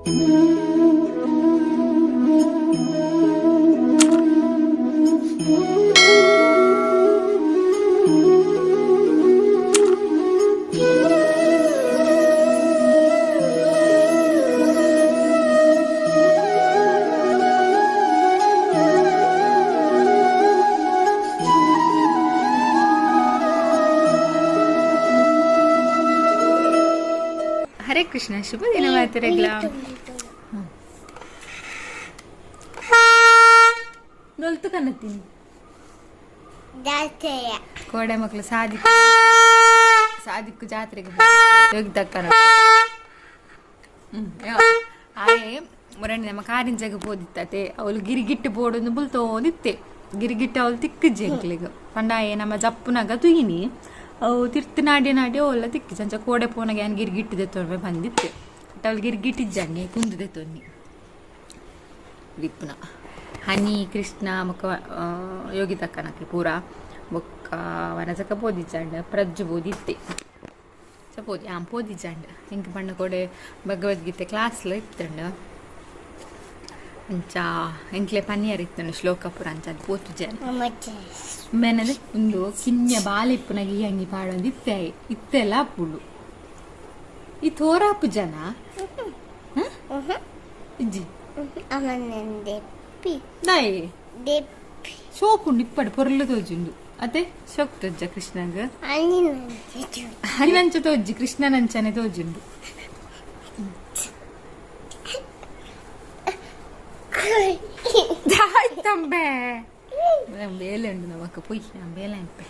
ಹರೇ ಕೃಷ್ಣ, ಶುಭ ದಿನ ಮಾತರೆಗ್ಲ. ನೊಲ್ತು ಕನ್ನತ್ತೀನಿ ಕೋಡೆ ಮಕ್ಕಳು ಸಾದಿಕ್ ಸಾದಿಕ್ಕು ಜಾತ್ರೆಗೆ ಯೋಗಿದಕ್ಕನ. ಆಯೆ ಮುರಣಿ ನಮ್ಮ ಕಾರಿಂಜಗ ಪೋದಿತ್ತತೆ. ಅವಳು ಗಿರಿಗಿಟ್ಟು ಬೋಡೊಂದು ಬುಲ್ತೋದಿತ್ತೆ. ಗಿರಿಗಿಟ್ಟು ಅವಳು ತಿಕ್ಕಜ್ಜಿ ಎಂಕ್ಲೆಗ್ ಪಂಡಾಯೆ ನಮ್ಮ ಜಪ್ಪುನಾಗ ತುಯಿನಿ ಅವು ತಿರ್ತು ನಾಡ್ಯ ನಾಡ್ಯ ಓಲ್ಲ ತಿಕ್ಕಿ ಸಂಚ ಕೋಡೆ ಪೋನಾಗ ಏನ್ ಗಿರಿಗಿಟ್ಟು ದೆತ್ತೊರ್ವೆ ಬಂದಿತ್ತೆ. ಬಟ್ ಅವಳು ಗಿರಿಗಿಟ್ಟಿಜ್ಜಂಗೆ ಕುಂದು ದೆತ್ತೊನ್ನಿ ದಿಪ್ಪುನ ಹನಿ ಕೃಷ್ಣ ಮುಖ ಯೋಗಿತಕ್ಕನಕ್ಕೆ ಪೂರ ಬೊಕ್ಕ ವನಸಕ ಪೋದಿಜ್ಜಂಡ ಪ್ರಜ್ಜು ಬೋದಿತ್ತೆ ಚ ಪೋದಿ ಆಂ ಪೋದಿಜ್ಜಂಡ ಎಂಕ್ ಪಂಡ ಕೋಡೆ ಭಗವದ್ಗೀತೆ ಕ್ಲಾಸ್ಲ ಇತ್ತಂಡ. ಅಂಚ ಎಂಕ್ಲೆ ಪನ್ನಿಯರ್ ಇತ್ತಂಡು ಶ್ಲೋಕ ಪೂರ ಅಂಚ ಅದು ಪೋತುಜಾನ ಮೇನದೆ ಒಂದು ಕಿನ್ಯ ಬಾಲಿಪ್ಪುನಗ ಈ ಅಂಗಿ ಪಾಡೊಂದು ಇತ್ತೆ ಇತ್ತೆಲ್ಲ ಅಪ್ಪುಂಡು ಈ ತೋರಾಪು ಜನ ಇಜ್ಜಿ ನಾಯಿ ಶೋಕುಂಡು ಇಪ್ಪಡು ಪೊರ್ಲು ತೋಜುಂಡು ಅದೇ ಶೋಕ್ ತೋಜ್ಜ ಕೃಷ್ಣಗ್ ಹರಿನಂಚ ತೋಜ್ಜಿ ಕೃಷ್ಣನಂಚನೆ ತೋಜುಂಡು. ತಂಬೆ ಬೇಲೆ ಉಂಡು ನಮಕ್ಕ ಪೊಯ್ ಬೇಲೆ ಅನ್ಪೆ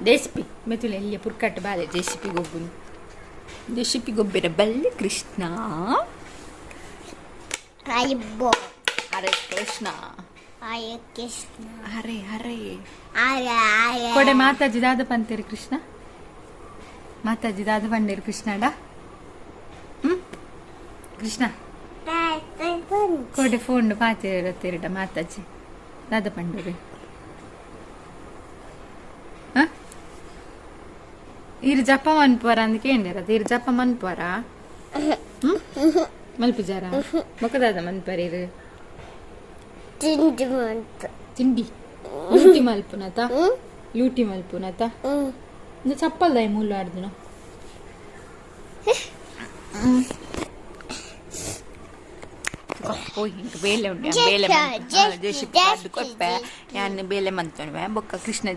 ದೇಶಪಿ ಮೆತುಲೆ ಎಲ್ಲಿಯ ಪುರ್ಕಟ್ಟು ಬಾಲೆ ಜೆಸಿಪಿ ಗೊಬ್ಬುನು ಜೆಸಿಪಿ ಗೊಬ್ಬರ ಬಲ್ಲೆ ಕೃಷ್ಣ. ಹರೇ ಕೃಷ್ಣ ಹರೇ ಕೃಷ್ಣ ಹರೇ ಹರೇ. ಕೊಡೆ ಮಾತಾಜಿ ದಾದ ಪಂತೇರು ಕೃಷ್ಣ ಮಾತಾಜಿ ದಾದ ಪಂಡೇರು ಕೃಷ್ಣಡ. ಹ್ಮ್ ಕೃಷ್ಣ ಕೊಡೆ ಫೋನ್ ಪಾತೇರ ಮಾತಾಜಿ ದಾದ ಪಂಡೇರು ಇರು ಜಪ ಮನ್ಪುವರ ಅಂದ್ ಕೇಂಡಿರ ಇರು ಜಪ ಮನ್ಪುವರ. ಹ್ಮ್ ಮಲ್ಪುಜಾರ ಮೊಕದಾದ ಮನ್ಪರ ಇರು ತಿಂಡಿ ಲೂಟಿ ಮಲ್ಪುನತ ಲೂಟಿ ಮಲ್ಪುನತ ಇಂದು ಚಪ್ಪಲ್ದ ಮುಲ್ಲು ಆಡ್ದಿನ ಪೋಯ್ ಇಂಕ್ ಬೇಲೆ ಉಂಡು ಬೇಲೆ ಜೆಶಿಪಿ ಪಾಡ್ದು ಕೊರ್ಪೆ ಯಾನ್ ಬೇಲೆ ಮಂತೊನುವೆ ಬೊಕ್ಕ ಕೃಷ್ಣ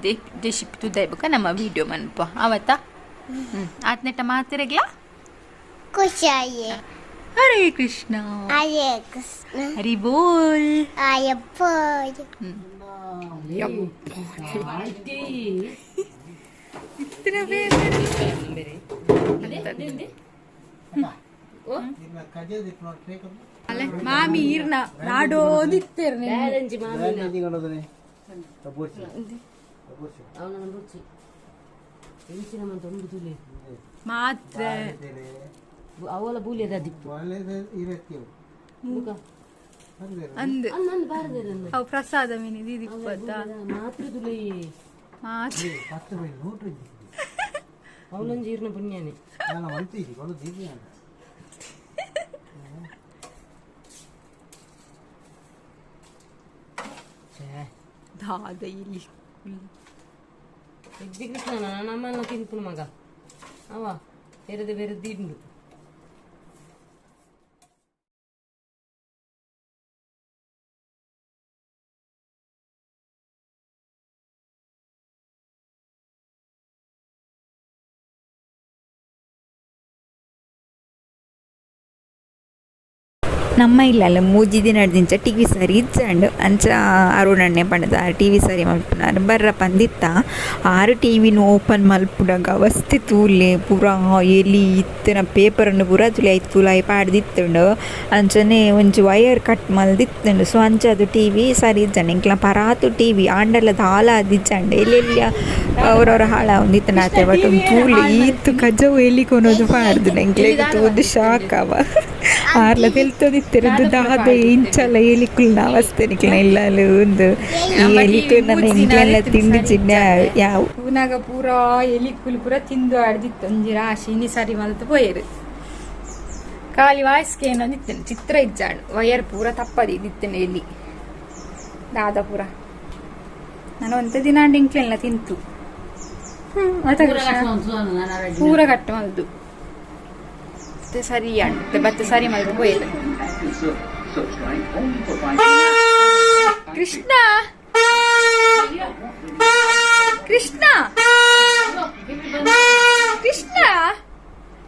ಜೆಶಿಪಿ ತುದೈ ಬೊಕ್ಕ ನಮ್ಮ ವಿಡಿಯೋ ಮನ್ಪ ಅವತ್ತ. ಹ್ಮ್ ಆತ್ನೆಟ್ಟ ಮಾತಿರಗ್ಲ ಖುಷಿಯಾಯಿ. ಹರೇ ಕೃಷ್ಣ ಹರೇ ಕೃಷ್ಣ ಹರಿ ಬೋಲ್ ಹರೇ ಬೋಲ್. ಮಾಮಿ ಈರ್ನ ನಾಡೋದಿತ್ತೇರ್ ಮಾತ್ರ ಅವಲ ಬೂಲಿಯದ ದಿಪ್ಪು ಅಂದ್ ಅವು ಪ್ರಸಾದ ಮೀನಿ ದೀದಿಪ್ಪತ್ತ ಮಾತ್ರ ತುಲಿ ಮಾತ್ರ ಅವನೊಂದು ಈರ್ನ ಪುಣ್ಯಾನೆ. ದಾದ ಇಲ್ಲಿ ಇಜ್ಜಿ ಕೃಷ್ಣ ನಮ್ಮನ್ನ ತಿನ್ಪುಣ ಮಗ ಅವ ಬೇರೆದು ಬೇರೆ ದಿಂಡು. ನಮ್ಮ ಇಲ್ಲಲ್ಲ ಮೂಜಿ ದಿನಡ್ದಿಂಚ ಟಿ ವಿ ಸರಿ ಇಜ್ಜಂಡ್ ಅಂಚ ಅರುಣಣ್ಣೆ ಪಂಡದ ಟಿ ವಿ ಸರಿ ಮಲ್ಪುನಾರ್ ಬರ್ರ ಪಂದಿತ್ತ. ಆರು ಟಿ ವಿನ್ ಓಪನ್ ಮಲ್ಪುನಗ ಅವಸ್ಥೆ ತೂಲೆ ಪೂರಾ ಎಲಿ ಇತ್ತಿನ ಪೇಪರನ್ನು ಪೂರ ತುಲೆ ಐತ್ ತುಲಾಯಿ ಪಾಡ್ದಿತ್ತುಂಡು. ಅಂಚನೆ ಒಂಜಿ ವಯರ್ ಕಟ್ ಮಲ್ದಿತ್ತುಂಡು. ಸೊ ಅಂಚ ಅದು ಟಿ ವಿ ಸರಿ ಇಜ್ಜಂಡ್ ಎಂಕ್ಲ ಪರಾತು ಟಿ ವಿ ಆಂಡಲ ದಾಲ ಆದಿಜ್ಜಂಡ್ ಎಲ್ಲೆಲ್ಲ ಅವರವರ ಹಾಳಾವೊಂದಿತ್ತುಂಡು ಆತೆ. ಬಟ್ ತೂಲೆ ಈತ್ ಕಜವು ಎಲಿ ಕೊನೊದು ಪಾಡ್ದು ಎಂಕ್ಲೆಗ್ ತೂದು ಶಾಕ್ ಅವ. ಆರ್ಲ ತೆಲ್ತೊದಿತ್ತೆರ್ ದಾದ ಇಂಚಲ ಎಲಿಕುಲ್ನ ಅವಸ್ಥೆ ನಿಕ್ಲ್ನ ಇಲ್ಲಲ್ ಉಂದು ಈ ಎಲಿಕುಲ್ನ ಎಂಕ್ಲೆಲ್ಲ ತಿಂಡಿ ಚಿನ್ನ ಯಾವು ಪೂನಾಗ ಪೂರಾ ಎಲಿಕುಲು ಪೂರ ತಿಂದು ಆಡ್ದಿತ್ತು ಒಂಜಿ ರಾಶಿ. ಇನಿ ಸರಿ ಮಲ್ತ್ ಪೋಯೆರ್. ಖಾಲಿ ವಾಯ್ಸ್ಗೆ ಏನೋ ನಿತ್ತೇನೆ ಚಿತ್ರ ಇಜ್ಜಾಂಡ್ ವಯರ್ ಪೂರ ತಪ್ಪದಿ ನಿತ್ತೇನೆ ಎಲ್ಲಿ ದಾದ ಪೂರ ನಾನು ಒಂತೆ ದಿನ ಇಂಕ್ಲೆಲ್ಲ ತಿಂತು. ಆತ ಕೃಷ್ಣ. ಪೂರ ಕಟ್ ಮಲ್ದು ಮತ್ತೆ ಸರಿ ಅಂಡ್ ಬತ್ತೆ ಸರಿ ಮಲ್ದು ಪೋಯೆರ್. ಕೃಷ್ಣ ಕೃಷ್ಣ ಕೃಷ್ಣ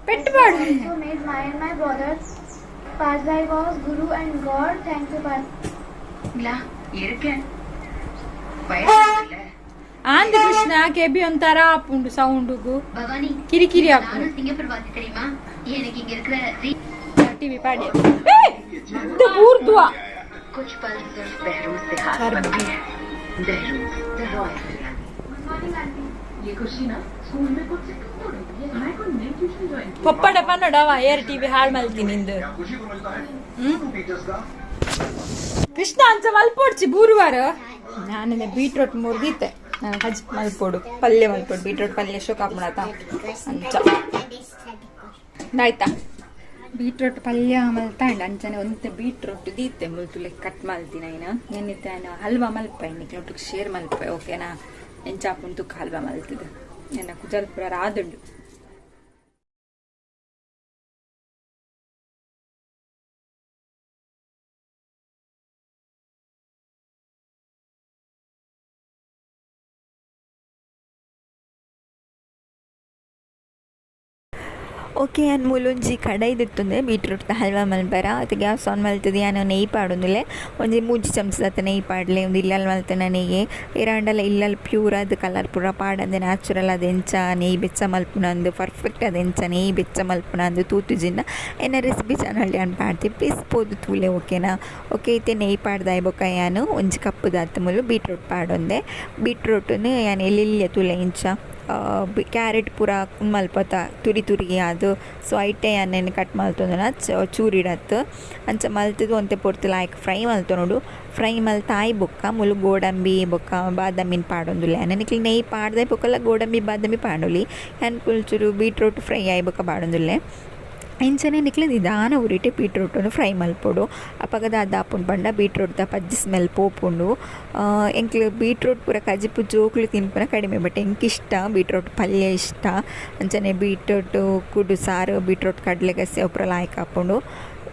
ಪೆಟ್ಟು. Also made my and my brother. Parzai was Guru and God. Thank you, Parzai. இருக்கேன். ಆಂದ್ ಕೃಷ್ಣ ಕೆಬಿ ಒಂಥರ ಆಪುಂಡು ಸೌಂಡುಗು. பவானி. ಕಿರಿಕಿರಿ ಆಪುಂಡು. நானும் சிங்கப்பூர் வாசி தெரியுமா? எனக்கு இங்க இருக்கிற ಟಿವಿ ಪಾಡಿ ಬೂರ್ದುವ. कुछ पल सिर्फ बहरूज से खास बनती है। Behrouz the royal biryani. ये खुशी ना स्कूल में कुछ मैं कोई नई ट्यूशन ज्वाइन ಪೊಪ್ಪಡ ಪನ್ನಡವ ಏರ್ ಟಿವಿ ಹಾಳು ಮಲ್ತೀನಿ ನಿಂದು. ಕೃಷ್ಣ ಅಂಚ ಮಲ್ಪೊಡ್ಚಿ ಬೂರುವಾರ. ನಾನು ಬೀಟ್ರೋಟ್ ಮುರ್ದಿತ್ತೆ. ನಾನು ಹಜ್ ಮಲ್ಪೊಡು ಪಲ್ಯ ಮಲ್ಪೊಡು ಬೀಟ್ರೋಟ್ ಪಲ್ಯ ಶೋಕ್ ಹಾಕ್ಬಿಡತ ಅಂಚ ಆಯ್ತಾ. ಬೀಟ್ರೋಟ್ ಪಲ್ಯ ಮಲ್ತಾಂಡ ಅಂಚನೆ ಒಂತೆ ಬೀಟ್ರೋಟ್ ದೀತೆ ಮುಲ್ತುಲೆ ಕಟ್ ಮಲ್ತಿನ ಐನ ನೆನ್ನಿತ್ತೆ. ಆಯ್ನ ಹಲ್ವಾ ಮಲ್ಪೆ ನಿಕ್ಲೊಟ್ಟಿಗೆ ಶೇರ್ ಮಲ್ಪೆ, ಓಕೆನಾ? ಎಂಚಾಪುಂಡು ತುಕ್ಕ ಹಲ್ವಾ ಮಲ್ತಿದ್ದು. ಎನ್ನ ಕುಜಲ್ ಪೂರ ರಾದುಂಡು. ಓಕೆ, ಯಾನ್ ಮೂಲೊಂಜಿ ಕಡಾಯಿ ಬೀಟ್ರೂಟ್ದ ಹಲ್ವಾ ಮಲ್ಪರ. ಅತ್ತ ಗ್ಯಾಸ್ ಆನ್ ಮಲ್ತುದು ಯಾನ್ ನೆಯ್ ಪಾಡೊಂದುಲ್ಲೆ. ಒಂಜಿ ಮೂಜಿ ಚಮಚದತ್ತ ನೆಯ್ ಪಾಡ್ಲೆ. ಒಂದು ಇಲ್ಲಲ್ ಮಲ್ತಿನ ನೆಯ್ಯೆ. ಏರಾಂಡಲ ಇಲ್ಲಲ್ ಪ್ಯೂರ್ ಆದ್ ಕಲರ್ ಪೂರ ಪಾಡಂದೆ ನ್ಯಾಚುರಲ್ ಆದ್ ಎಂಚ ನೆಯ್ ಬೆಚ್ಚ ಮಲ್ಪುನಂದು ಪರ್ಫೆಕ್ಟ್ ಆದ್ ಎಂಚ ನೆಯ್ ಬೆಚ್ಚ ಮಲ್ಪುನಂದು ತೂತುಜಿಂಡ ಎನ್ನ ರೆಸಿಪಿ ಚಾನಲ್ ಯಾನ್ ಪಾಡ್ತೆ, ಪ್ಲೀಸ್ ಪೋದು ತೂಲೆ, ಓಕೆನಾ? ಓಕೆ, ಇತ್ತೆ ನೆಯ್ ಪಾಡ್ದಾಯ್ ಬೊಕ್ಕ ಯಾನ್ ಒಂಜಿ ಕಪ್ಪುದಾತ್ ಮೂಲು ಬೀಟ್ರೂಟ್ ಪಾಡೊಂದೆ. ಬೀಟ್ರೂಟುನು ಯಾನ್ ಎಲ್ಲೆಲ್ಯ ತೂಲೆ ಇಂಚ ಕ್ಯಾರೆಟ್ ಪೂರ ಮಲ್ಪತ ತುರಿ ತುರಿ ಆದ್. ಸೊ ಐಟೆ ಯಾನ್ ಕಟ್ ಮಲ್ತೊಂದುನ ಚೂರಿಡತ್ ಅಂಚ ಮಲ್ತುದು ಒಂತೆ ಪೊರ್ತು ಲಾಯ್ಕ್ ಫ್ರೈ ಮಲ್ತೊನೊಡು. ಫ್ರೈ ಮಲ್ತ್ ಆಯಿ ಬೊಕ್ಕ ಮುಲು ಗೋಡಂಬಿ ಬೊಕ್ಕ ಬಾದಾಮಿನ್ ಪಾಡೊಂದುಲ್ಲೆ ಯಾನ್. ನಿಕ್ಲ್ ನೆಯ್ ಪಾಡ್ದೆ ಬೊಕ್ಕಲ ಗೋಡಂಬಿ ಬಾದಾಮಿ ಪಾಡೊಲಿ. ಯಾನ್ ಒಂಚೂರು ಬೀಟ್ರೂಟ್ ಫ್ರೈ ಆಯಿ ಬೊಕ್ಕ ಪಾಡೊಂದುಲ್ಲೆ. ಇಂಚನೆ ನಿಕ್ಲ್ ನಿಧಾನ ಉರಿಟೆ ಬೀಟ್ರೂಟನ್ನು ಫ್ರೈ ಮಲ್ಪೊಡು. ಅಪಗ ದಾದ ಆಪುಂಡು ಪಂಡ ಬೀಟ್ರೂಟ್ದ ಪಜ್ಜಿ ಸ್ಮೆಲ್ ಪೋಪುಂಡು. ಎಂಕ್ಲು ಬೀಟ್ರೂಟ್ ಪೂರ ಕಜಿಪು ಜೋಕುಲು ತಿನ್ಪುನ ಕಡಿಮೆ, ಬಟ್ ಎಂಕ್ ಇಷ್ಟ ಬೀಟ್ರೂಟ್ ಪಲ್ಯ ಇಷ್ಟ. ಅಂಚನೆ ಬೀಟ್ರೂಟ್ ಕುಡು ಸಾರು, ಬೀಟ್ರೂಟ್ ಕಡಲೆ ಗಸಿ ಅವು ಪೂರ ಲಾಯ್ಕ್ ಆಪುಂಡು.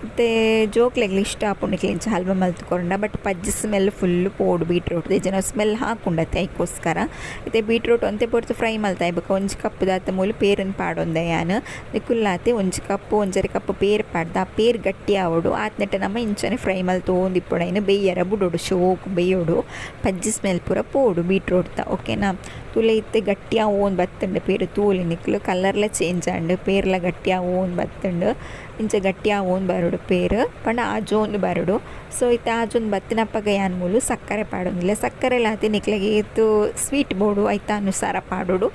ಇತ್ತೆ ಜೋಕ್ಲೆಗ್ಲ ಇಷ್ಟ ಆಪುಂಡು ನಿಕ್ಲ್ ಇಂಚ ಹಲ್ವ ಮಲ್ತ್ ಕೊರ್ಂಡ. ಬಟ್ ಪಜ್ಜಿ ಸ್ಮೆಲ್ ಫುಲ್ ಪೋಡು ಬೀಟ್ರೂಟ್ ಇಜ್ಜಿಂಡ ಸ್ಮೆಲ್ ಹಾಕುಂಡತ್ತೆ, ಐಕೋಸ್ಕರ. ಇತ್ತೆ ಬೀಟ್ರೂಟ್ ಒಂತೆ ಪೊರ್ತು ಫ್ರೈ ಮಲ್ತಾಯ್ ಬೊಕ್ಕ ಒಂಜಿ ಕಪ್ಪುದಾತ್ ಮೂಲು ಪೇರುನ್ ಪಾಡೊಂದೆ ಯಾನ್. ನಿಕುಲಾತೆ ಒಂಜಿ ಕಪ್ಪು ಒಂಜರೆ ಕಪ್ ಪೇರ್ ಪಾಡ್ದ್ ಆ ಪೇರ್ ಗಟ್ಟಿ ಆವೊಡು. ಆತ್ನೆಟ್ಟ ನಮ ಇಂಚನೆ ಫ್ರೈ ಮಲ್ತೊಂದಿಪ್ಪೊಡು. ಐನ್ ಬೇಯರ ಬುಡೊಡು, ಶೋಕು ಬೇಯೋಡು, ಪಜ್ಜಿ ಸ್ಮೆಲ್ ಪೂರ ಪೋಡು ಬೀಟ್ರೂಟ್ದ, ಓಕೆನಾ? ತೂಲೆ ಇತ್ತೆ ಗಟ್ಟಿ ಆವೊಂದು ಬತ್ತುಂಡು ಪೇರು. ತೂಲೆ ನಿಕ್ಲು, ಕಲರ್ಲ ಚೇಂಜ್ ಆಂಡ್, ಪೇರ್ಲ ಗಟ್ಟಿ ಆವೊಂದು ಬತ್ತುಂಡು. ಇಂಚ ಗಟ್ಟಿ ಆವೊಂದು ಬರೊಡು ಪೇರು ಪಂಡ ಆಜೊಂದು ಬರೊಡು. ಸೊ ಇತ್ತೆ ಆಜೊಂದು ಬತ್ತಿನಪಗ ಯಾನ್ ಮೂಲು ಸಕ್ಕರೆ ಪಾಡೊಂದುಲ್ಲೆ. ಸಕ್ಕರೆಲ ಆತೆ ನಿಕ್ಲೆಗ್ ಏತ್ ಸ್ವೀಟ್ ಬೋಡು ಐತ ಅನುಸಾರ ಪಾಡೊಡು.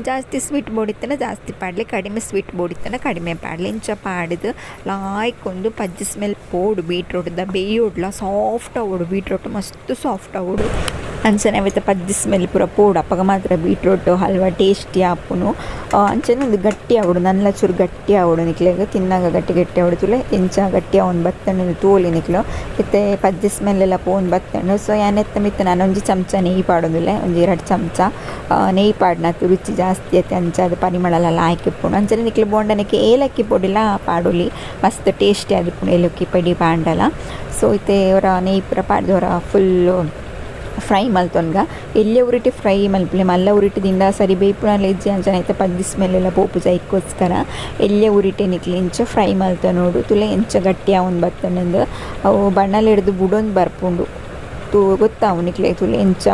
ಜಾಸ್ತಿ ಸ್ವೀಟ್ ಬೋಡಿತ್ತಂಡ ಜಾಸ್ತಿ ಪಾಡ್ಲೆ, ಕಡಿಮೆ ಸ್ವೀಟ್ ಬೋಡಿತ್ತಂಡ ಕಡಿಮೆ ಪಾಡ್ಲೆ. ಇಂಚ ಪಾಡ್ದ್ ಲಾಯ್ಕೊಂದು ಪಜ್ಜಿ ಸ್ಮೆಲ್ ಪೋಡು ಬೀಟ್ರೂಟ್ದ. ಬೇಯೋಡ್ಲ ಸಾಫ್ಟ್ ಆವೊಡು ಬೀಟ್ರೂಟ್, ಮಸ್ತ್ ಸಾಫ್ಟ್ ಆವೊಡು. ಅಂಚನೆ ಅವೆತ ಪಜ್ಜಿ ಸ್ಮೆಲ್ ಪೂರ ಪೋಡು. ಅಪಗ ಮಾತ್ರ ಬೀಟ್ರೂಟ್ ಹಲ್ವ ಟೇಸ್ಟಿ ಆಪುನು. ಅಂಚನೆ ಒಂದು ಗಟ್ಟಿ ಆವೊಡು, ನನಲ ಚೂರು ಗಟ್ಟಿ ಆವೊಡು. ನಿಕ್ಲೆಗ್ ತಿನ್ನಗ ಗಟ್ಟಿ ಗಟ್ಟಿ ಆವೊಡು. ತೂಲೆ ಎಂಚ ಗಟ್ಟಿ ಆವೊಂದು ಬತ್ತುಂಡು ತೂಲೆ ನಿಕ್ಲು. ಇತ್ತೆ ಪಜ್ಜಿ ಸ್ಮೆಲ್ ಎಲ್ಲ ಪೋವೊಂದು ಬತ್ತುಂಡು. ಸೊ ಯಾನ್ ಎತ್ತ ಮಿತ್ತ್ ನಾನೊಂಜಿ ಚಮಚ ನೆಯ್ಯಿ ಪಾಡೊಂದುಲ್ಲೆ, ಒಂಜಿ ರಡ್ಡ್ ಚಮಚ ನೆಯ್ಯಿ ಪಾಡ್ನತ್ ರುಚಿ ಜಾಸ್ತಿ ಆತೆ. ಅಂಚ ಅದು ಪರಿಮಳಲ ಲಾಯ್ಕ್ ಇಪ್ಪುಂಡು. ಅಂಚನೆ ನಿಕ್ಲು ಬೋಂಡನಕ್ಕೆ ಏಲಕ್ಕಿ ಪೊಡಿಲ ಪಾಡೊಲಿ, ಮಸ್ತ್ ಟೇಸ್ಟಿ ಆದಿಪ್ಪುಂಡು ಏಲಕ್ಕಿ ಪೊಡಿ ಪಾಂಡಲ. ಸೊ ಇತ್ತೆ ಒರ ನೆಯ್ಯಿ ಪೂರ ಪಾಡ್ದ್ ಒರ ಫುಲ್ಲು ಫ್ರೈ ಮಲ್ತೊನ್ಗ. ಎಲ್ಯ ಉರಿಟೆ ಫ್ರೈ ಮಲ್ಪುಲೆ, ಮಲ್ಲ ಉರಿಟೆ ದಿಂಡ ಸರಿ ಬೇಯ್ಪುನಲ ಇಜ್ಜಿ. ಅಂಚನೆ ಐತ ಪಜ್ಜಿ ಸ್ಮೆಲ್ ಎಲ್ಲ ಪೋಪುಜಿ. ಐಕೋಸ್ಕರ ಎಲ್ಯ ಉರಿಟೆ ನಿಕ್ಲು ಇಂಚ ಫ್ರೈ ಮಲ್ತೊನೊಡು. ತೂಲೆ ಎಂಚ ಗಟ್ಟಿ ಆವೊಂದು ಬತ್ತುಂಡು. ಅವು ಬಣ್ಣಲ್ ಹಿಡ್ದು ಬುಡೊಂದು ಬರ್ಪುಂಡು. ತೂ ಗೊತ್ತಾವು ನಿಕ್ಲೆಗ್. ತೂಲೆ ಎಂಚ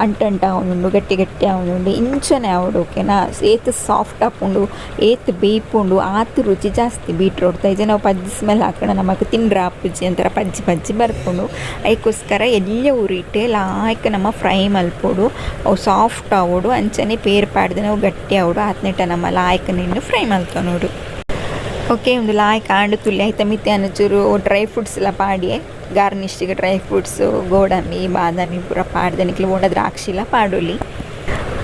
ಅಂಟಂಟ ಆವೊಂದುಂಡು, ಗಟ್ಟಿ ಗಟ್ಟಿ ಆವೊಂದುಂಡು. ಇಂಚನೆ ಆವೊಡು, ಓಕೆನಾ? ಏತ್ ಸಾಫ್ಟ್ ಆಪುಂಡು, ಏತ್ ಬೇಯ್ಪುಂಡು ಆತ್ ರುಚಿ ಜಾಸ್ತಿ ಬೀಟ್ರೂಟ್. ಇಜ್ಜಿ ನಾವು ಪಜ್ಜಿ ಸ್ಮೆಲ್ ಹಾಕಣ ನಮಕ್ ತಿಂಡ್ರೆ ಆಪುಜಿ, ಒಂಥರ ಪಜ್ಜಿ ಪಜ್ಜಿ ಬರ್ಪುಂಡು. ಐಕೋಸ್ಕರ ಎಲ್ಯ ಉರಿಟೆ ಲಾಯ್ಕ್ ನಮ ಫ್ರೈ ಮಲ್ಪೊಡು. ಅವು ಸಾಫ್ಟ್ ಆವೊಡು, ಅಂಚನೆ ಪೇರ್ ಪಾಡ್ದ್ ಅವು ಗಟ್ಟಿ ಆವೊಡು. ಆತ್ನೆಟ ನಮ ಲಾಯ್ಕ್ ನೆನ್ ಫ್ರೈ ಮಲ್ತೊನೊಡು. ಓಕೆ, ಒಂದು ಲಾಯ್ಕ್ ಆಂಡ್ ತೂಲೆ. ಐತ ಮಿತ್ತ್ ಯಾನ್ ಚೂರು ಡ್ರೈ ಫ್ರೂಟ್ಸ್ ಲ ಪಾಡಿಯೆ ಗಾರ್ನಿಷ್ಗೆ. ಡ್ರೈ ಫ್ರೂಟ್ಸ್, ಗೋಡಂಬಿ, ಬಾದಾಮಿ ಪೂರ ಪಾಡ್ದ್ ನಿಕ್ಲು ಬೋಡ ದ್ರಾಕ್ಷಿಲ ಪಾಡೊಲಿ.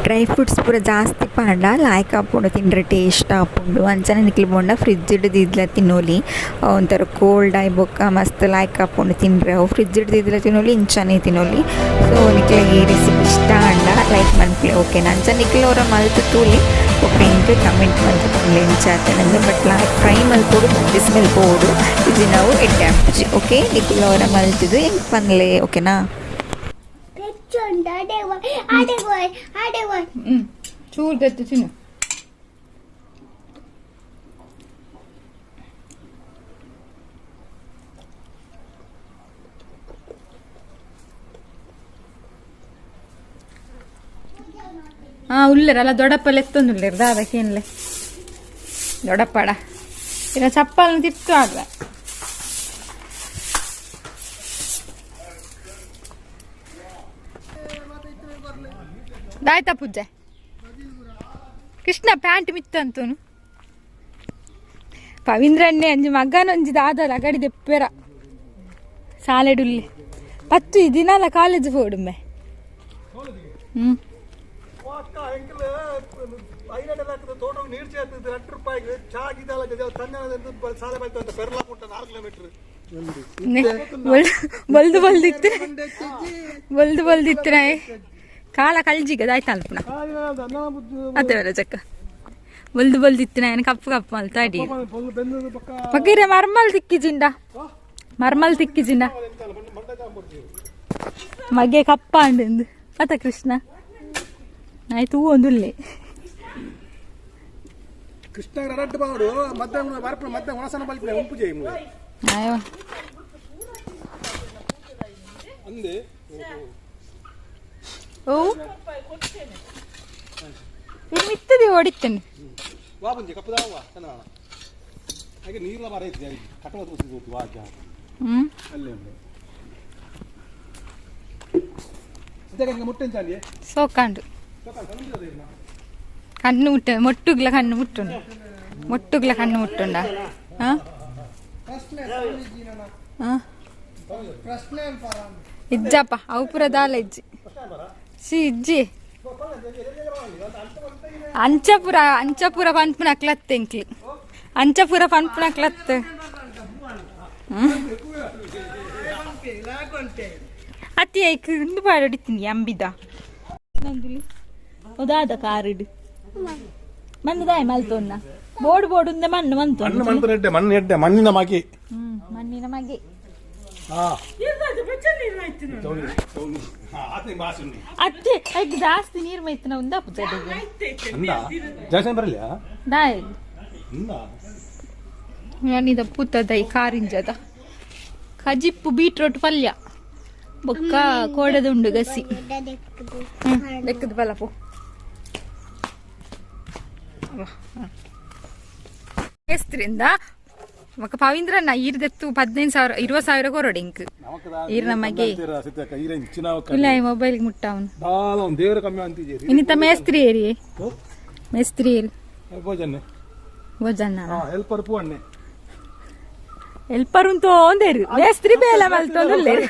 ಡ್ರೈ ಫ್ರೂಟ್ಸ್ ಪೂರ ಜಾಸ್ತಿ ಪಾಂಡ ಲಾಯ್ಕ್ ಆಪುಂಡು ತಿಂಡ್ರೆ ಟೇಸ್ಟ್ ಆಪುಂಡು ಅಂಚನೆ ನಿಕ್ಲು ಬೋಂಡ ಫ್ರಿಜ್ ಇಡ್ದಿದ್ಲ ತಿನ್ನೋಲಿ ಒಂಥರ ಕೋಲ್ಡ್ ಆಯ್ ಬೊಕ್ಕ ಮಸ್ತ್ ಲಾಯ್ಕ್ ಆಪುಂಡು ತಿಂಡ್ರೆ ಅವು ಫ್ರಿಜ್ ಇಡ್ದಿದ್ಲ ತಿನ್ನೋಲಿ ಇಂಚನೆ ತಿನ್ನೋಲಿ. ಸೊ ನಿಕ್ಲೆಗ್ ಈ ರೆಸಿಪಿ ಇಷ್ಟ ಆಂಡ ಲೈಕ್ ಮನ್ಪುಲೆ ಓಕೆನಾ. ಅಂಚ ನಿಕ್ಲು ಅವರ ಮಲ್ತ್ ತೂಲಿ ಬೊಕ್ಕ ಎಂಕ್ ಕಮೆಂಟ್ ಮಲ್ತ್ ಪನ್ಲೆ ಎಂಚ ಆತಂದ್. ಬಟ್ ಲಾಯ್ಕ್ ಫ್ರೈ ಮಲ್ಪೊಡು ಸ್ಮೆಲ್ ಪೋಡು ಇಜ್ಜಿ ನಾವು ಎಡ್ಡೆ ಆಪುಜಿ ಓಕೆ. ನಿಕ್ಲು ಅವರ ಮಲ್ತಿದ್ದು ಎಂಕ್ ಪನ್ಲೆ ಓಕೆನಾ. ಚೂರು ದತ್ತು ತಿನ್ನು. ಹಾ ಉಲ್ಲೇರಲ್ಲ ದೊಡ್ಡಪ್ಪ ಲೆತ್ತೊಂದುಲ್ಲೇರ್ ದಾದಕ್ಕೇನ್ಲೆ ದೊಡ್ಡಪ್ಪಡ ಇನ್ನ ಚಪ್ಪಲ್ನ ತಿತ್ತು ಆಡ್ವೆ. ದಾಯ್ತಾ ಪೂಜೆ ಕೃಷ್ಣ ಪ್ಯಾಂಟ್ ಮಿತ್ತಂತನು ಪವಿಂದ್ರಣ್ಣೆ ಅಂಜಿ ಮಗನೊಂಜಿ ದಾದಲ ಅಗಡಿ ದೆಪ್ಪೆರ ಸಾಲೆಡುಲ್ಲೆ ಪತ್ತು ಈ ದಿನಲ ಕಾಲೇಜ್ ಪೋಡುಮ್ಮೆ. ಹ್ಞೂ ಬಲ್ದು ಬಲ್ದಿತ್ತು ಬಲ್ದು ಬಲ್ದಿತ್ತು ಕಾಲ ಕಲ್ಜಿಗ ದಾಯ್ತ ಅಲ್ಪನ ಅತ್ತೆ ಬರ ಚಕ್ಕ ಬಲ್ದು ಬಲ್ದಿತ್ತು ನಾನು ಕಪ್ಪು ಕಪ್ಪು ಮಲ್ತ ಅಡಿ ಪಕ್ಕೀರೆ ಮರ್ಮಲ್ ತಿಕ್ಕಿಜಿಂಡ ಮರ್ಮಲ್ ತಿಕ್ಕಿಜಿಂಡ ಮಗೆ ಕಪ್ಪ ಅಂಡು ಅತ್ತ ಕೃಷ್ಣ ಆಯ್ತು ಹೂ ಒಂದುಲ್ಲೆ ಕೃಷ್ಣ ರಡ್ಡು ಬಾಡು ಮಧ್ಯಾಹ್ನ ಬರ್ಪು ಮಧ್ಯಾಹ್ನ ಒಣಸನ ಬಲ್ಪೆ ಉಂಪು ಜೈ ಆಯೋ ಅಂದೆ ಓ ಮಿತ್ತದೆ ಹೊಡಿತೇನೆ ವಾ ಬಂಜೆ ಕಪ್ಪುದಾವ ಚೆನ್ನ ಹಾಗೆ ನೀರ್ಲ ಮರ ಇತ್ತು ಕಟ್ಟಡ ತೋರಿಸಿದ್ದು ವಾ ಹ್ಞೂ ಅಲ್ಲೇ ಉಂಟು ಸದ್ಯಕ್ಕೆ ಮುಟ್ಟೆ ಚಾಂಡಿ ಸೋಕಾಂಡು ಕಣ್ಣು ಮುಟ್ಟ ಮೊಟ್ಟುಗ್ಲ ಕಣ್ಣು ಮುಟ್ಟುಂಡು ಮೊಟ್ಟುಗ್ಲ ಕಣ್ಣು ಮುಟ್ಟುಂಡ. ಹಾಂ ಹಾಂ ಇಜ್ಜಪ್ಪ ಅವು ಪೂರ ದಾಲ ಇಜ್ಜಿ ಸಿ ಇಜ್ಜಿ ಅಂಚಪುರ ಅಂಚಪುರ ಪನ್ಪುನ ಅಕ್ಲತ್ತೆ ಎಂಕ್ಲಿ ಅಂಚಪುರ ಪನ್ಪುನ ಅಕ್ಲತ್ತೆ. ಅತ್ತಿ ಐಕ್ ಇಂದು ಪಾಡೊಡಿತೀನಿ ಅಂಬಿದ ನಂದುಲಿ ಒದಾದ ಕಾರಿಡು ಮಂದದಾಯ ಮಲ್ತೊನ್ನ ಬೋಡು ಬೋಡು ಉಂದೆ ಮಣ್ಣು ಮಂತು ಮಣ್ಣು ಮಂತು ನೆಡ್ಡೆ ಮಣ್ಣು ನೆಡ್ಡೆ ಮಣ್ಣಿನ ಮಗಿ. ಮಣ್ಣಿನ ಮಗೆ. ಅತ್ತೆ ಐಕ್ ಜಾಸ್ತಿ ನೀರು ಮೈತನ ಉಂದ ಜಾಸ್ತಿ ಬರಲ್ಲ ದಾಯ್ ಯಾನಿದ ಪೂತದ ಈ ಕಾರಿಂಜದ ಕಜಿಪ್ಪು ಬೀಟ್ರೋಟ್ ಪಲ್ಯ ಬೊಕ್ಕ ಕೋಡದುಂಡು ಗಸಿ ಲೆಕ್ಕದ ಬಲಪು ಎಸ್ತ್ರಿಂದ ಮಕ್ಕ ಪವಿಂದ್ರಣ್ಣ ಈರ್ದೆತ್ತು 15,000 20,000 ಕೊರಡು ಇಂಕ್ ಈರ್ ನಮಗೆ ಇಲ್ಲ ಈ ಮೊಬೈಲ್ ಮುಟ್ಟ ಅವನು ಇನ್ನಿತ ಮೇಸ್ತ್ರಿ ಏರಿ ಮೇಸ್ತ್ರಿ ಏರಿ ಭೋಜನ ಹೆಲ್ಪರ್ ಪೂವಣ್ಣೆ ಹೆಲ್ಪರ್ ಉಂಟು ಒಂದೇರು ಮೇಸ್ತ್ರಿ ಬೇಲೆ ಮಲ್ತೊಂದುಲ್ಲೇರು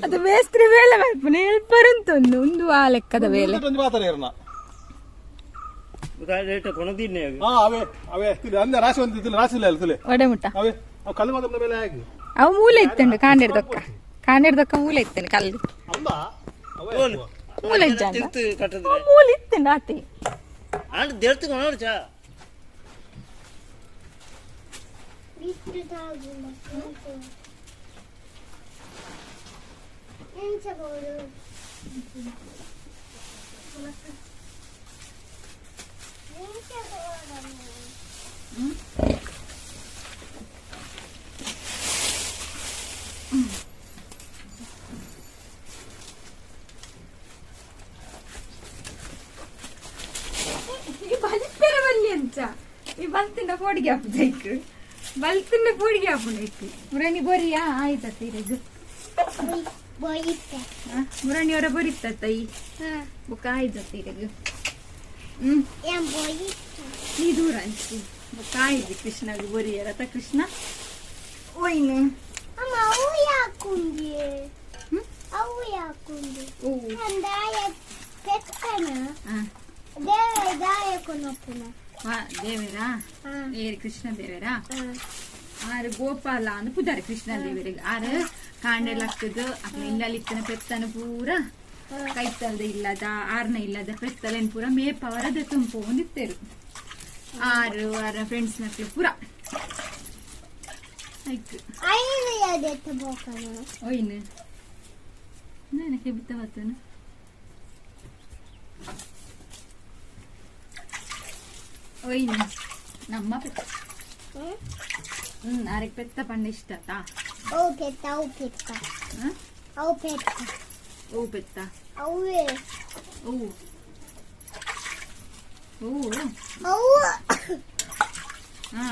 ಅದು ಮೇಸ್ತ್ರಿ ಬೇಲೆ ಮಲ್ಪುನೆ ಹೆಲ್ಪರ್ ಉಂಟು ಒಂದು ಒಂದು ಆ ಲೆಕ್ಕದ ಬೇಲೆ ಅವು ಮೂಲೆ ಇತ್ತಂಡು ಕಾಂಡಿರ್ದಕ್ಕ ಕಾಂಡಿರ್ದಕ್ಕ ಮೂಲೆ ಇತ್ತಂಡು ಕಲ್ಲು ಮೂಲೆ ಇಜ್ಜಾಂಡ ಮೂಲೆ ಇತ್ತಂಡು ಆತೆ ಈ ಬಲಿಪೆರ ಬಲ್ಲಿ ಅಂಚ ಈ ಬಲ್ತಿಂಡ ಪೋಡಿಗೆ ಹಾಪುದೈಕ್ ಬಲ್ತಿಂಡ ಪೋಡಿಗೆ ಹಾಪುದೈಕ್ ಮುರಣಿ ಬೊರಿಯಾ ಆಯ್ತತ್ತ ಇರಗು ಮುರಣಿ ಅವರ ಬೊರಿತ್ತ ಈ ಬುಕ್ಕ ಆಯ್ತತ್ತ ಇರಗು ನೀ ದೂರ ಅಂಚಿ ಬುಕ್ಕ ಆಯ್ತು ಕೃಷ್ಣಗ್ ಬೊರಿಯರತ ಕೃಷ್ಣ ಓಯ್ನು ಪೆತ್ತನ ಹಾ. ದೇವ ದಾಯಕನಪ್ಪನ. ದೇವರಾ? ಏರು ಕೃಷ್ಣ ದೇವರಾ? ಆರು ಗೋಪಾಲ ಅಂದ್ ಪುದಾರೆ ಕೃಷ್ಣ ದೇವರಿಗೆ. ಆರು ಕಾಂಡೆಲಕ್ಕದು ಅಕ್ಲ ಇಲ್ಲಲಿತ್ತನ ಪೆತ್ತನ ಪೂರ ಕೈತಲ್ದ ಇಲ್ಲದ ಆರ್ನ ಇಲ್ಲದ ಪೆತ್ತಲೆನ್ ಪೂರ ಮೇಪವರ ದೆತ್ತೊಂದು ಪೋವೊಂದಿತ್ತೆರು ಆರು ಆರ ಫ್ರೆಂಡ್ಸ್ ನಕ್ಲು ಪೂರ ಐಕ್. ಐನು ಯಾವ್ದೆತ್ತ ಬೋಕನ? ಒಯ್ನು ನನಗೆ ಬಿತ್ತ ಬತ್ತನ ಒಯ್ನು ನಮ್ಮ ಪೆತ್ತ. ಹ್ಮ್, ಆರಿಗೆ ಪೆತ್ತ ಪಂಡ ಇಷ್ಟತಾ? ಓ ಪೆತ್ತ, ಅವು ಪೆತ್ತ. ಅವು ಪೆತ್ತ. ಓ ಪೆತ್ತ. ಅವೇ. ಓ ಓ. ಅವು. ಹಾ,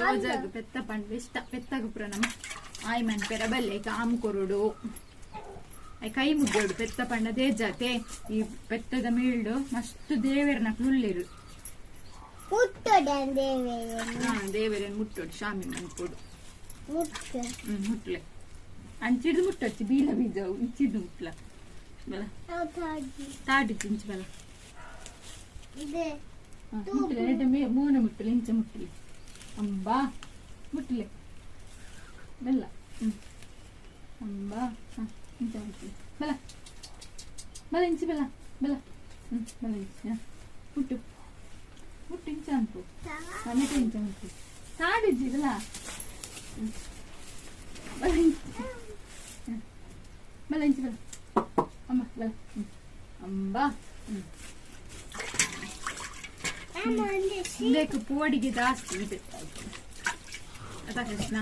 ರೋಜಾಗ್ ಪೆತ್ತ ಪಂಡ ಇಷ್ಟ. ಪೆತ್ತಗ ಪೂರ ನಮ್ಮ ಆಯ್ ಮನ್ಪೆರ ಬಲ್ಲೆ ಕಾಮ್ ಕೊರಡು, I ಕೈ ಮುಗ್ಗೋಡು. ಪೆತ್ತ ಪಂಡ ದೇಜಾತೆ. ಈ ಪೆತ್ತದ ಮೇಲ್ಡು ಮಸ್ತ್ ದೇವೆರ್ನ ಉಲ್ಲೆರು. ಮುಟ್ಟೋಡೆ ದೇವೇನು? ಹಾ, ದೇವೆರನ್ ಮುಟ್ಟೋಡು, ಶಾಮಿ ಮನ್ಪೊಡು. ಮುಟ್ಟು. ಹ್ಮ್, ಮುಟ್ಲೆ. ಅಂಚಿಡ್ದು ಮುಟ್ಟೊಚ್ಚಿ ಬೀಲ ಬೀಜ ಇಂಚಿಡ್ದು ಮುಟ್ಲ ಬಲ. ಅವು ತಾಜಿ. ತಾಡಿ ಇಂಚು ಬಲ. ಇದೆ. ಮುಟ್ಟಲೆ ನೆಟ ಮೋನ ಮುಟ್ಟಲೆ, ಇಂಚ ಮುಟ್ಟಲೆ, ಅಂಬಾ ಮುಟ್ಟಲೆ ಬೆಲ್ಲ. ಹ್ಮ್, ಅಂಬಾ. ಹಾ, ಇಂಚ ಮುಟ್ಟಲೆ, ಬಲ ಬಲ, ಇಂಚು ಬಲ ಬಲ. ಹ್ಮ್, ಬಲ ಇಂಚು. ಹಾ, ಮುಟ್ಟು ಮುಟ್ಟು, ಇಂಚ ಅನ್ಪು ಮನೆಗೆ ಇಂಚ ಮುಟ್ಟು. ತಾಡಿಜ್ಜಿ ಬಲ. ಹ್ಮ್, ಬಲ ಇಂಚು. ಹ್ಮ್, ಬಲ ಇಂಚು ಬಲ, ಅಮ್ಮ ಬಲ. ಹ್ಮ್, ಅಂಬಾ. ಹ್ಮ್. ಇಂದಕ್ಕೆ ಪೋಡಿಗೆ ಜಾಸ್ತಿ ಇದೆ ಅದ ಕೃಷ್ಣ.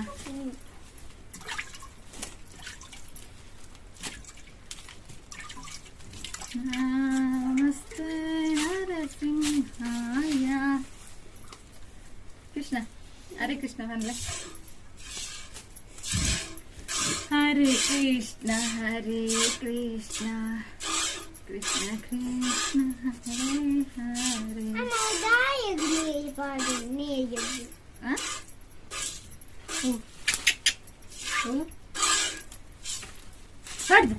ನಮಸ್ತೆ ನರಸಿಂಹಾಯ. ಕೃಷ್ಣ, ಹರೇ ಕೃಷ್ಣ ಪನ್ಲೆ. ಹರೇ ಕೃಷ್ಣ ಹರೇ ಕೃಷ್ಣ ಕೃಷ್ಣ ಕೃಷ್ಣ ಹರೇ ಹರೇ. ಅಮ್ಮ, ದಾಯಗ್ ನೀರು ಪಾಡು ನೀರು. ಆ? ಓ ಓ, ತಾಡ್ದು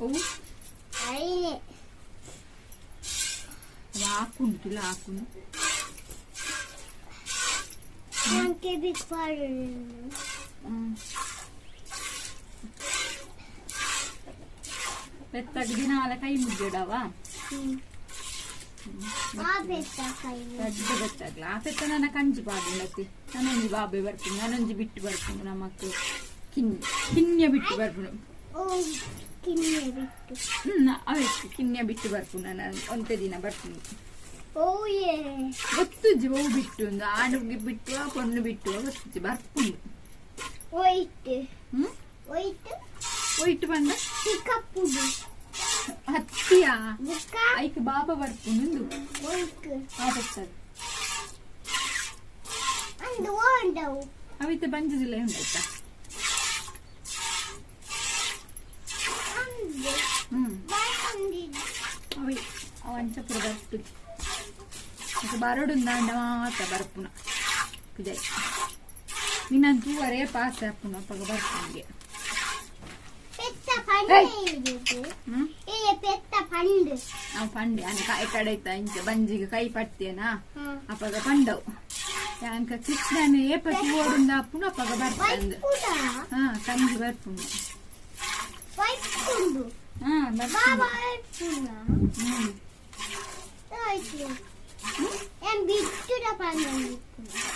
ಓ. ಐನೆ. ಅವ ಹಾಕುಂಡು ತುಲ ಹಾಕುಂಡು. ನಂಗೆ ಬಿಕ್ ಪಾಡು. ಹ್ಮ್. ಪೆತ್ತಾಗ ದಿನಾಲ ಕೈ ಮುಗ್ಗಿಡವ. ಆ ಪೆತ್ತ ಕೈ. ದೊಡ್ಡ ಬೆತ್ತಾಗ್ಲ ಆ ಪೆತ್ತ. ನನ್ನ ಕಂಜಿ ಬಾಬೆ ನಾನೊಂಜಿ ಬಾಬೆ ಬರ್ಪುಂಡು, ನಾನೊಂಜಿ ಬಿಟ್ಟು ಬರ್ಪುಂಡು. ನಮಕ್ ಕಿನ್ಯ ಕಿನ್ಯ ಬಿಟ್ಟು ಬರ್ಪುಂಡು. ಓ ಕಿನ್ನೆ ಬಿಟ್ಟು. ಹ್ಮ್, ಅವೇ ಕಿನ್ಯ ಬಿಟ್ಟು ಬರ್ಪುಂಡು. ನಾನು ಒಂತೆ ದಿನ ಬರ್ಪುಂಡು. ಓ ಏ. ಗೊತ್ತುಜ್ಜಿ ಅವು ಬಿಟ್ಟು ಒಂದು ಆಡುಗೆ ಬಿಟ್ಟು ಪೊಣ್ಣು ಬಿಟ್ಟು ಗೊತ್ತುಜ್ಜಿ ಬರ್ಪುಂಡು. ಒಯ್ಟ್. ಹ್ಮ್. ಒಯ್ಟ್. ಒಯ್ಟ್ ಪಂಡ? ಚಿಕ್ಕಪ್ಪುಡು. ಹತ್ತಿಯಾ? ಬುಕ್ಕ. ಐಕ್ ಬಾಬಾ ಬರ್ಪುಂಡು. ಒಯ್ಟ್. ಆ ಪೆತ್ತದ. ಅಂದು ಓಂಡವು. ಅವಿತ ಬಂಜದಿಲ್ಲ ಉಂಡಾಯ್ತಾ? ಅಂದು. ಹ್ಮ್. ಬಾಯಂದಿ. ಅವಿ ಅವ ಅಂಚ ಪೂರ ಬರ್ಪುಜಿ. ಮತ್ತೆ ಬರಡುಂದಾಂಡ ಮಾತ್ರ ಬರ್ಪುನ ಪಿದೈ. ನಿನ್ನ ತೂವರೆ ಪಾಸ್ ಆಪುನ ಅಪ್ಪಗ ಬರ್ಪುನಿಗೆ. ಪೆತ್ತ ಪಂಡೆ ಇದು. ಹ್ಮ್. ಏ ಪೆತ್ತ ಪಂಡು. ನಾವು ಪಂಡೆ ಅನ್ನ ಕಾಯಿ ಕಡೈತ ಇಂಚ ಬಂಜಿಗೆ ಕೈ ಪಡ್ತೇನಾ ಅಪ್ಪಗ ಪಂಡವು. ಯಾಂಕ ಕೃಷ್ಣನ ಏಪ ತೂವಡುಂದ ಅಪ್ಪುನ ಅಪ್ಪಗ ಬರ್ತಂದು. ವೈಪುಡ. ಹಾ, ಕಂಜಿ ಬರ್ಪುಂಡು. ವೈಪುಂಡು. ಹಾ, ಬರ್ಪುಂಡು. ಬಾಬಾ ವೈಪುಂಡ. ಹ್ಮ್. ಆಯ್ತು, ಏನ್ ಬಿಟ್ಟುಡ ಪಂಡು.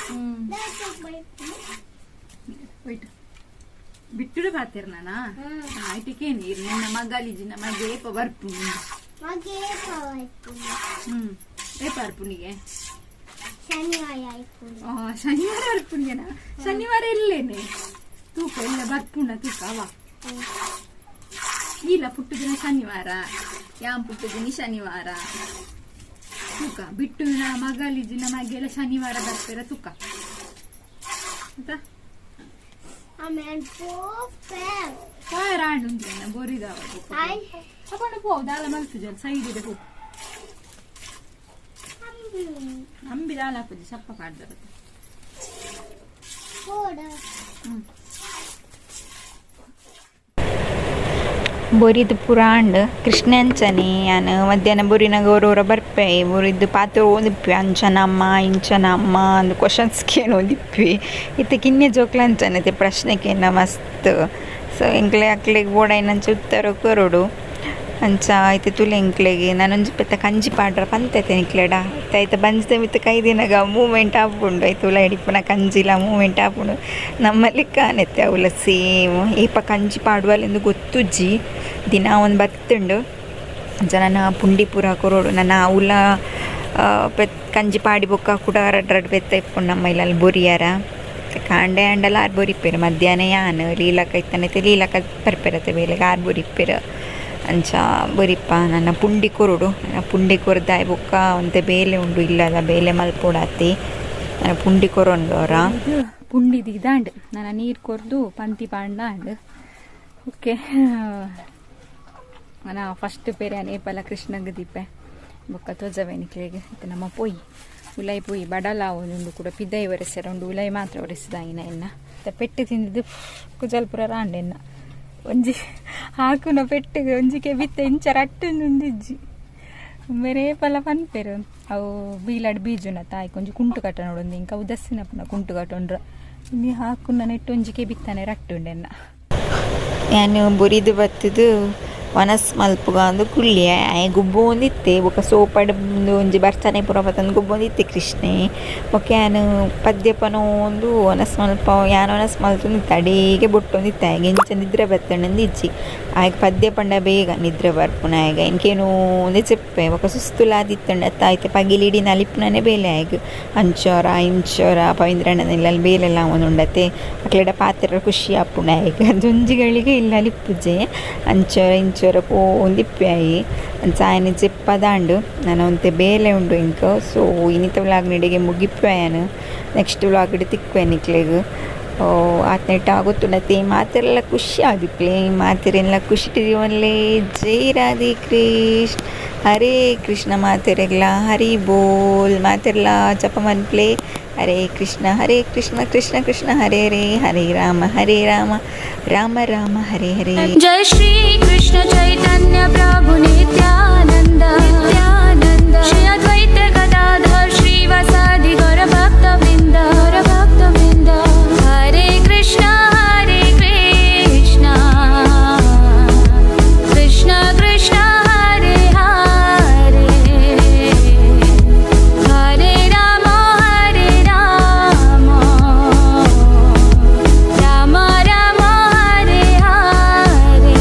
ಹ್ಮ್. ವೈಪುಂಡು. ಹೋಯ್ತು ಬಿಟ್ಟುಡು ಪಾತಿರ್ ನಾನಾ. ಆಯ್ತಕ್ಕೆ ನೀರು ನಿನ್ನ ಮಗಲಿಜಿ ನಮ್ಮ ಏಪ ಬರ್ಪುಂಡು. ಮಗೆ ಏಪ ವೈಪುಂಡು? ಹ್ಮ್, ಏಪ ಬರ್ಪುನಿಗೆ? ಶನಿವಾರ ಆಯ್ಪುಂಡು. ಆ, ಶನಿವಾರ ಬರ್ಪುನಿಗೆನಾ? ಶನಿವಾರ ಇಲ್ಲೇನೆ ತೂಕ ಇಲ್ಲ ಬರ್ಪುಂಡ ತೂಕ ಅವ. ಇಲ್ಲ, ಪುಟ್ಟು ದಿನ ಶನಿವಾರ, ಯಾನ್ ಪುಟ್ಟು ದಿನ ಶನಿವಾರ ತೂಕ. ಬಿಟ್ಟು ಮಗಲಿಜಿ ನಮಗೆಲ್ಲ ಶನಿವಾರ ಬರ್ತೀರ ತೂಕ ಆಯ್ತಾ? ಆಮೇಲೆ ಪೋಪೆ. ರಾಂಡ್ ಉಂಟು ಬೋರಿದಾವ. ಆಯ್. ತಕೊಂಡು ಪೋ, ದಾಲ ಮಲ್ಪುಜ ಸೈಡ್ ಇದೆ ಪೋ. ಅಂಬಿ. ಅಂಬಿ ದಾಲ ಹಾಕುದು ಸಪ್ಪ ಪಾಡ್ದರ. ಪೋಡ. ಹ್ಮ್. ಬೊರಿದು ಪೂರ ಆಂಡ್ ಕೃಷ್ಣ ಅಂಚನೆ ಯಾನ್ ಮಧ್ಯಾಹ್ನ ಬೊರಿನಗ ಒರ ಬರ್ಪೆ ಬೊರಿದು ಪಾತೆರ ಓದಿಪ್ಪೆ ಅಂಚನ ಅಮ್ಮ ಇಂಚನ ಅಮ್ಮ ಅಂದ್ ಕ್ವಶನ್ಸ್ ಕೇನೊಂದಿಪ್ಪೆ ಇತ್ತೆ ಕಿನ್ಯ ಜೋಕ್ಲು ಅಂಚನೆ ಪ್ರಶ್ನೆ ಕೇನ ಮಸ್ತ್. ಸೊ ಎಂಕ್ಲೆ ಅಕ್ಲೆಗ್ ಬೋಡಾಯಿನಂಚ ಉತ್ತರ ಕೊರೊಡು. ಅಂಚ ಇತ್ತೆ ತೂಲೆ ಎಂಕ್ಲೆಗ್ ನನೊಂಜಿ ಪೆತ್ತ ಕಂಜಿ ಪಾಡ್ರ ಪಂತತೆ ಎಂಕ್ಲೆಡ ಇತ್ತೆ ಐತ ಬಂಜಿದ ಮಿತ್ತ್ ಕೈ ದೀನಗ ಮೂವ್ಮೆಂಟ್ ಆಪುಂಡು. ಐತ ಉಲಾಯಿಡ್ ಇಪ್ಪುನ ಕಂಜಿಲ ಮೂವ್ಮೆಂಟ್ ಆಪುಂಡು. ನಮ್ಮಲೆಕ್ಕ ಆನೆತ್ತೆ ಅವುಲ ಸೇಮ್. ಏಪ ಕಂಜಿ ಪಾಡುವಲೆಂದು ಗೊತ್ತುಜ್ಜಿ. ದಿನ ಒಂದ್ ಬತ್ತುಂಡು. ಅಂಚ ನನ ಪುಂಡಿ ಪೂರ ಕೊರೊಡು. ನನ ಅವುಲ ಪೆತ್ ಕಂಜಿ ಪಾಡಿ ಬೊಕ್ಕ ಕುಡ ರಡ್ಡ್ ರಡ್ಡ್ ಪೆತ್ತ ಇಪ್ಪುಂಡು ನಮ್ಮ ಇಲ್ಲಲ್ ಬೊರಿಯರ. ಕಾಂಡೆ ಆಂಡಲ ಆರ್ ಬೊರಿಪೆರ್. ಮಧ್ಯಾಹ್ನ ಯಾನ್ ಲೀಲಕ್ಕ ಇತ್ತಂಡ ಲೀಲಕ್ಕ ಬರ್ಪೆರತೆ ಬೇಲೆಗ್ ಆರ್ ಬೊರಿಪೆರ್. ಅಂಚ ಬೊರಿಪ ನನ ಪುಂಡಿ ಕೊರೊಡು. ನನ ಪುಂಡಿ ಕೊರ್ದಾಯ್ ಬೊಕ್ಕ ಒಂತೆ ಬೇಲೆ ಉಂಡು ಇಲ್ಲದ ಬೇಲೆ ಮಲ್ಪೊಡಾತೆ. ನನ ಪುಂಡಿ ಕೊರೊಂಡೋರ. ಇದು ಪುಂಡಿ ದೀದಾಂಡ್ ನನ ನೀರು ಕೊರ್ದು ಪಂತಿ ಪಾಂಡ ಆಂಡ್. ಓಕೆ, ನನ ಫಸ್ಟ್ ಪೇರೆ ಏಪಲ ಕೃಷ್ಣಗ್ ದೀಪೆ ಬೊಕ್ಕ ತೋಜವೆ ನಿಕ್ಲೆಗ್. ಇತ್ತೆ ನಮ್ಮ ಪೊಯ್ ಉಲೈ ಪೊಯ್ ಬಡಲ ಉಂಡು ಕೂಡ ಪಿದೈ ಒರೆಸೆರ ಉಂಡು. ಉಲೈ ಮಾತ್ರ ಒರೆಸಿದಾಯಿನ ಎನ್ನ ಪೆಟ್ಟು ತಿಂದಿದ್ದು ಕುಜಲ್ಪುರ ರಾಂಡ್ ಎನ್ನ ಒಂಜಿ ಹಾಕುನ ಪೆಟ್ಟಿಗೆ ಒಂಜಿ ಕೆಬಿತ್ತ ಇಂಚ ರಟ್ಟುಂದುಂದಿಜ್ಜಿ. ಬೇರೆ ಪಲ ಪನ್ಪೆರು ಅವು ಬೀಲಡ್ ಬೀಜುನ ತಾಯಿ ಒಂಜಿ ಕುಂಟು ಕಟ್ಟನೋಡೊಂದು ಇಂಕ ಉದಸ್ಸಿನಪ್ಪನ ಕುಂಟು ಕಟ್ಟೊಂಡ್ರ ಇನಿ ಹಾಕುನ ನೆಟ್ಟು ಒಂಜಿ ಕೆಬಿತ್ತಾನೆ ರಟ್ಟುಂಡೆನ್ನ. ಯಾನ್ ಬೊರಿದು ಬತ್ತುದು ವನಸ್ ಮಲ್ಪುಗ ಅಂದ್ ಕುಲ್ಲಿಯೆ. ಆಯೆ ಗೊಬ್ಬೊಂದಿತ್ತೆ. ಬೊಕ ಸೋಪಡ್ ಒಂಜಿ ಬರ್ತನೆ ಪೂರ ಪತೊಂದು ಗೊಬ್ಬೊಂದಿತ್ತೆ ಕೃಷ್ಣೆ. ಬೊಕ ಯಾನ್ ಪದ್ಯ ಪನೊಂದು ವನಸ್ ಮಲ್ಪ ಯಾನ್ ವನಸ್ ಮಲ್ತೊಂದಿತ್ತೆ. ಅಡೇಗೆ ಬೊಟ್ಟೊಂದಿತ್ತೆ. ಆಯಗ್ ಎಂಚ ನಿದ್ರೆ ಬತ್ತುಂಡು ಇಜ್ಜಿ. ಆಯಗ್ ಪದ್ಯ ಪಂಡ ಬೇಗ ನಿದ್ರೆ ಬರ್ಪುನ ಆಯಗ್. ಎಂಕೇನೋ ಚೆಪ್ಪೆ. ಬೊಕ ಸುಸ್ತುಲ ಆದಿತ್ತುಂಡು ಅತ್ತ ಐತೆ ಪಗಿಲಿಡಿ ನಲಿಪುನನೆ ಬೇಲೆ ಆಯಗ್. ಅಂಚೋರ ಇಂಚೋರ ಪವಿಂದ್ರಣ್ಣನ ಇಲ್ಲಲ್ ಬೇಲೆಲ ಆವೊಂದುಂಡತೆ. ಅಕ್ಲೆಡ ಪಾತೆರ ಖುಷಿ ಆಪುಂಡು ಆಯಗ್. ಒಂಜಿ ಗಳಿಗೆ ಇಲ್ಲಲ್ ಇಪ್ಪುಜೆ. ಅಂಚೋರ ಇಂಚೋರ ಪೋವೊಂದಿಪ್ಪೆ ಆಯೆ. ಅಂಚ ಆಯನ್ ಜೆಪ್ಪದಾಂಡ್. ನನ ಒಂತೆ ಬೇಲೆ ಉಂಡು ಎಂಕ್. ಸೊ ಇನಿತ ವ್ಲಾಗ್ ನಿಡೆಗೆ ಮುಗಿಪುವೆ ಯಾನ್. ನೆಕ್ಸ್ಟ್ ವ್ಲಾಗ್ ಡ್ ತಿಕ್ಕುವೆ ನಿಕ್ಲೆಗ್. ಆತ್ನೆಟ್ಟ ಗೊತ್ತುಂಡತೆ ಮಾತೆರ್ಲ ಖುಷಿ ಆದಿಪ್ಪುಲೆ. ಮಾತೆರೆನ್ಲ ಖುಷಿ ದೀವೊನ್ಲೆ. ಜೈ ರಾಧೆ ಕೃಷ್ಣ. ಹರೇ ಕೃಷ್ಣ ಮಾತೆರೆಗ್ಲ ಹರಿ ಬೋಲ್. ಮಾತೆರ್ಲ ಜಪ ಮನ್ಪುಲೆ. ಹರೇ ಕೃಷ್ಣ ಹರೇ ಕೃಷ್ಣ ಕೃಷ್ಣ ಕೃಷ್ಣ ಹರೇ ಹರೇ. ಹರೇ ರಾಮ ಹರೇ ರಾಮ ರಾಮ ರಾಮ ಹರೇ ಹರೇ. जय श्री कृष्ण चैतन्य प्रभु नित्यानन्द नित्यानन्द श्री अद्वैत गदाधर श्रीवासादि गौर भक्तवृन्द गौर भक्तवृन्द. हरे कृष्ण हरे कृष्ण कृष्ण कृष्ण हरे हरे हरे राम हरे Ram Ram Ram Hare Hare.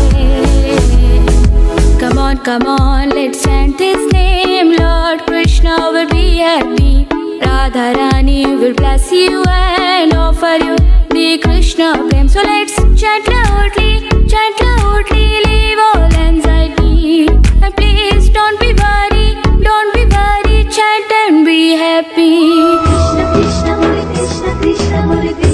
Come on, come on, let's chant his name. Lord Krishna will be happy. Radha Rani will bless you and offer you the Krishna Prem. So let's chant loudly, leave all anxiety. And please don't be worried, chant and be happy. Krishna Krishna Murali Krishna Krishna Murali.